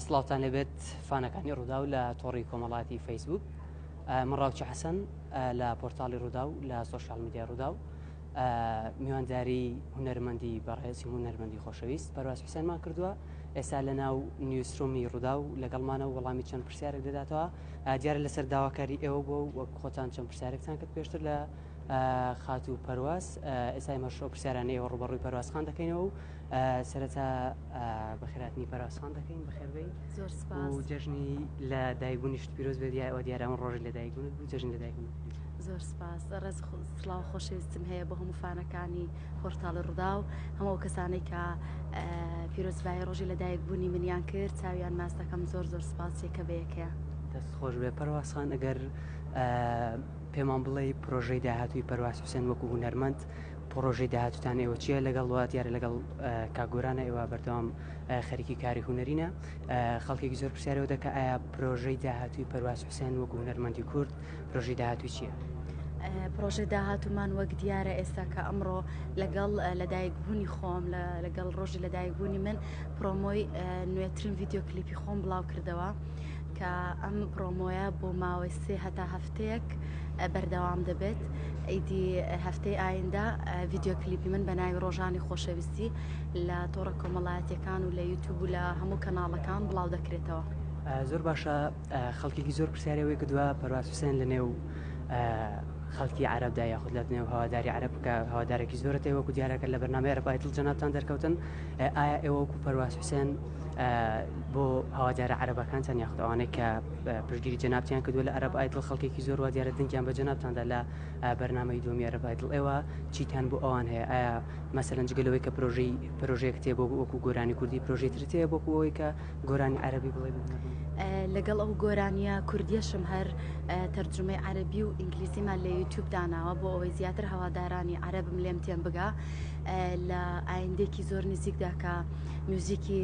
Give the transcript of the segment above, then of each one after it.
سڵاوتان لێبێت فانەکانی ڕووداو لە تۆڕی کۆمەڵاتی فەیسبوک من ڕاوچی حەسەن لە پۆرتاڵی ڕووداو لە سۆشیال میدیای ڕووداو میوانداری هونەرمەندی بەڕێز هونەرمەندی خۆشەویست پەرواز حوسێنمان کردووە ئێستا لە ناو newsroom ی ڕووداو لەگەڵمانە و وەڵامی چەند پرسیارێک دەداتەوە دیارە لەسەر داواکاری ئێوە بۆ وەک خۆتان چەند پرسیارێکتان کرد پێشتر لە خاتوو پەرواز ئێستا ئێمەش ئەو پرسیارانەی ئێوە ڕووبەڕووی پەرواز خان دەکەینەوە و سەرەتا بەخێراتنی پەرواز خان دەکەین بەخێربێی زۆر سپاس و جەژنی لە دایکبوونیشت پیرۆز بێت یا ئەوە دیارە ئەمڕۆ ڕۆژی لەدایکبوونت بوو جەژنی لەدایکبوونت پیرۆز بێت. زۆر سپاس ڕێز سڵاو خۆشەویستم هەیە بۆ هەموو فانەکانی پۆرتاڵی ڕووداو هەموو ئەو کەسانەی کە پیرۆزبایی ڕۆژی لەدایکبوونی منیان کرد چاویان ماچ دەکەم زۆر زۆر سپاس یەکە بە یەکەیان. دەست خۆش بێ پەرواز خان ئەگەر پێمان بڵێی پرۆژەی داهاتووی پەرواز حوسێن وەکو هونەرمەند پرۆژەی داهاتووتان ئێوە چییە لەگەڵ وا دیارە لەگەڵ کاک گۆرانە ئێوە بەردەوام خەریکی کاری هونەرینە خەڵکێکی زۆر پرسیارەوە دەکە ئایا پرۆژەی داهاتووی پەرواز حوسێن وەکو هونەرمەندی کورد پرۆژەی داهاتووی چییە؟ پرۆژەی داهاتوومان وەک دیارە ئێستا کە ئەمڕۆ لەگەڵ لەدایکبوونی خۆم لەگەڵ ڕۆژی لەدایکبوونی من پرۆمۆی نوێترین ڤیددیو کلیپی خۆم بڵاو کردەوە کە ئەم پرۆمۆیە بۆ ماوەی سێ هەتا هەفتەیەک بەردەوام دەبێت ئیدی هەفتەی ئایندە ڤیددیو کلیپی من بە ناوی ڕۆژانی خۆشەویستی لە تۆڕە کۆمەڵایەتیەکان و لە یوتیوب و لە هەموو کەناڵەکان بڵاو دەکرێتەوە. زۆر باشە خەڵکێکی زۆر پرسیاری ئەوەی کردووە پەرواز حوسێن لە نێو خەڵکی عەرەبدا یاخود لە نێو هەواداری عەرەب کە هەوادارێکی زۆرت هەیە وەکو دیارەکە لە بەرنامەی عەرەب ئایدڵ جەنابتان دەرکەوتن ئایا ئێوە وەکو پەرواز حوسێن بۆ هەوادارە عەرەبەکانتان یاخود ئەوانەی کە پشتگیری جەنابتیان کردووە لە عەرەب ئایدڵ خەڵکێکی زۆر وا دیارە دەنگیان بە جەنابتاندا لە بەرنامەی دووەمی عەرەب ئایدڵ ئێوە چیتان بۆ ئەوان هەیە ئایا مەسەلەن جگە لەوەی کە پرۆژەی پرۆژەیەکت هەیە بۆ وەکو گۆرانی کوردی پرۆژەی ترت هەیە وەکو ئەوەی کە گۆرانی عەرەبی بڵێ لەگەڵ ئەو گۆرانیە کوردیەشم هەر تەرجومەی عەرەبی و ئینگلیزیمان لە یوتیوب داناوە بۆ ئەوەی زیاتر هەوادارانی عەرەبم لێم تێم بگا لە ئایندێکی زۆر نزیکدا کە میوزیکی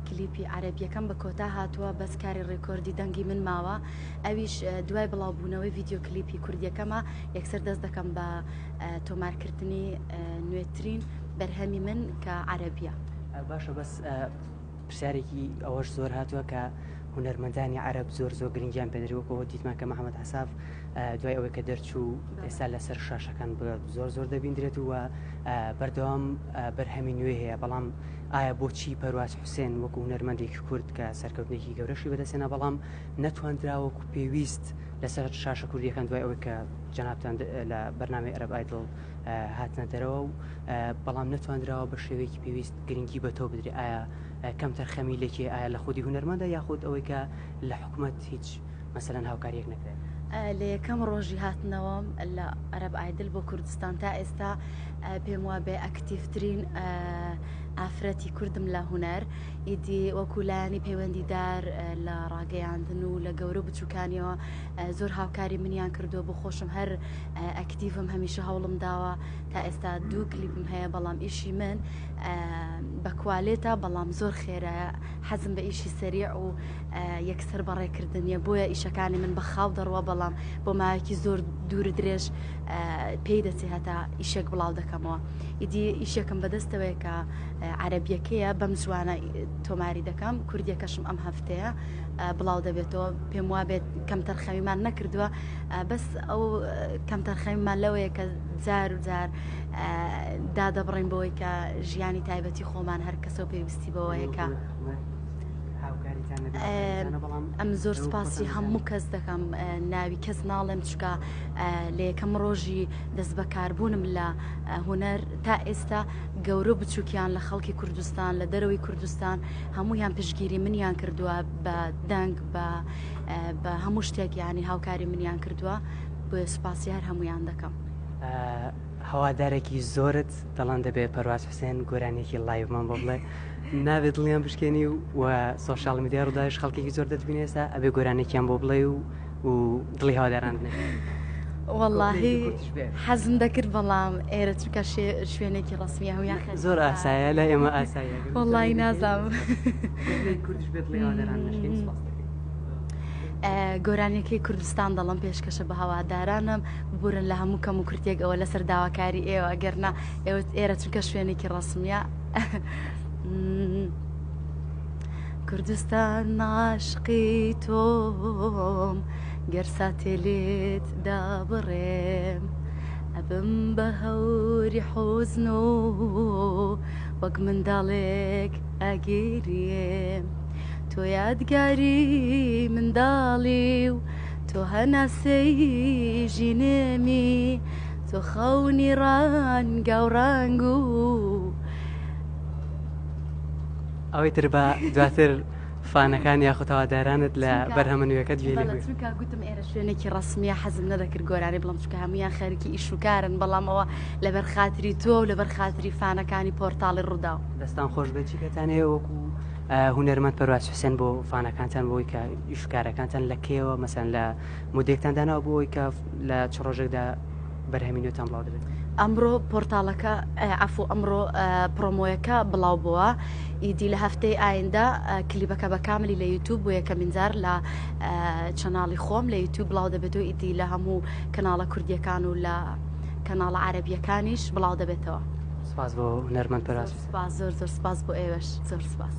کلیپی عەرەبیەکەم بە کۆتا هاتووە بەس کاری ڕێکۆردی دەنگی من ماوە ئەویش دوای بڵاوبوونەوەی ڤیددیو کلیپی کوردیەکەمە یەکسەر دەست دەکەم بە تۆمارکردنی نوێترین بەرهەمی من کە عەرەبیە. باشە بەس پرسیارێکی ئەوەش زۆر هاتووە کە هونەرمەندانی عەرەب زۆر زۆر گرنگیان پێدرێ وەکو ئەوە دیتمان کە محەممەد عەساف دوای ئەوەی کە دەرچوو ئێستا لەسەر شاشەکان زۆر زۆر دەبیندرێت و بەردەوام بەرهەمی نوێ هەیە بەڵام ئایا بۆچی پەرواز حوسێن وەکو هونەرمەندێکی کورد کە سەرکەوتنێکی گەورەشی بەدەستهێنا بەڵام نەتواندرا وەکو پێویست لەسەر شاشە کوردیەکان دوای ئەوەی کە جەنابتان لە بەرنامەی ئەرەب ئایدڵ هاتنە دەرەوە و بەڵام نەتواندراوە بە شێوەیەکی پێویست گرنگی بە تۆ بدرێ ئایا کەمتەرخەمی لەکێ ئایا لە خودی هونەرمەندە یاخود ئەوەی کە لە حکومەت هیچ مەسەلەن هاوکاریەک نەکرێت؟ لە یەکەم ڕۆژی هاتنەوەم لە ئەرەب ئایدل بۆ کوردستان تا ئێستا پێم وابێ ئەکتیڤترین ئافرەتی کوردم لە هونەر ئیدی وەکو لایەنی پەیوەندیدار لە ڕاگەیاندن و لە گەورە و بچووکانیەوە زۆر هاوکاری منیان کردووە بۆ خۆشم هەر ئەکتیڤم هەمیشە هەوڵم داوە تا ئێستا دوو کلیپم هەیە بەڵام ئیشی من بە کوالێتە بەڵام زۆر خێرایە حەزم بە ئیشی سەریع و یەکسەر بەڕێکردنیە بۆیە ئیشەکانی من بە خاو دەڕوە بەڵام بۆ ماوەیەکی زۆر دوور درێژ پێی دەچێ هەتا ئیشێک بڵاو دەکەمەوە ئیدی ئیشێکم بەدەستەوەیە کە عەرەبیەکەیە بەم زوانە تۆماری دەکەم کوردیەکەشم ئەم هەفتەیە بڵاو دەبێتەوە پێم وابێت کەمتەرخەمیمان نەکردووە بەس ئەو کەمتەرخەمیمان لەوەیە کە جار و جار دادەبڕین بۆی کە ژیانی تایبەتی خۆمان هەر کەسەوە پێویستی بەوەیە کە ئەم زۆر سپاسی هەموو کەس دەکەم ناوی کەس ناڵێم چکە لە یەکەم ڕۆژی دەست بەکاربوونم لە هونەر تا ئێستا گەورە و بچووکیان لە خەڵکی کوردستان لە دەرەوەی کوردستان هەموویان پشتگیری منیان کردووە بە دەنگ بە بە هەموو شتێک یانی هاوکاری منیان کردووە بۆیە سوپاسی هەر هەموویان دەکەم. هەوادارێکی زۆرت دەڵێن دەبێ پەرواز حوسێن گۆرانیەکی live مان بۆ بڵێ نابێ دڵیان بشکێنی و و سۆشیال میدیا ڕووداویش خەڵکێکی زۆر دەتبینێ ئێستا ئەبێ گۆرانێکیان بۆ بڵێ و و دڵی هەواداران وەڵاهی حەزم دەکرد بەڵام ئێرە چونکە شوێنێکی ڕسمیە هەمویان زۆر ئاسایە لە ئێمە ئاسایە وەڵی نازانم کوردش بێت دڵی هەواداران نشکێنی سپاس دەکەین. گۆرانیەکەی کوردستان دەڵم پێشکەشە بە هەوادارانم ببورن لە هەموو کەم و کورتێک ئەوە لەسەر داواکاری ئێوە ئەگەر نا ئێوە ئێرە چونکە شوێنێکی ڕسمیە. کوردستان عاشقی تۆم گەر ساتێ لێت دابڕێم ئەبم بە هەوری حوزن و وەک منداڵێک ئەگریێم تۆ یادگاری منداڵی و تۆ هەناسەی ژینێمی تۆ خەونی ڕەنگاوڕەنگ و ئەوەی تر بە دواتر فانەکان یاخود هەوادارانت لە بەرهەمە نوێکەت گوێ لێ بگرن. چونکە گوتم ئێرە شوێنێکی ڕەسمیە حەزم نەدەکرد گۆرانی بڵێم چونکە هەموویان خەریکی ئیش و کارن بەڵام ئەوە لەبەر خاتری تۆ و لەبەر خاتری فانەکانی پۆرتاڵی ڕووداو. دەستان خۆش بێت چیکەتان هەیە وەکو هونەرمەند پەرواز حوسێن بۆ فانەکانتان بۆی کە ئیش و کارەکانتان لە کەیەوە مەسەن لە مودێکتان داناوە بۆ ئەوەی کە لە چ ڕۆژێکدا بەرهەمی نوێتان بڵاو دەبێت؟ ئەمڕۆ پۆرتاڵەکە عەفو ئەمڕۆ پرۆمۆیەکە بڵاو بووە ئیدی لە هەفتەی ئایندە کلیپەکە بە کاملی لە یوتوب بۆ یەکەمین جار لە چەناڵی خۆم لە یوتوب بڵاو دەبێتەوە ئیدی لە هەموو کەناڵە کوردیەکان و لە کەناڵە عەرەبیەکانیش بڵاو دەبێتەوە. سپاس بۆ هونەرمەند پەرواز. سپاس زۆر زۆر سپاس بۆ ئێوەش زۆر سپاس.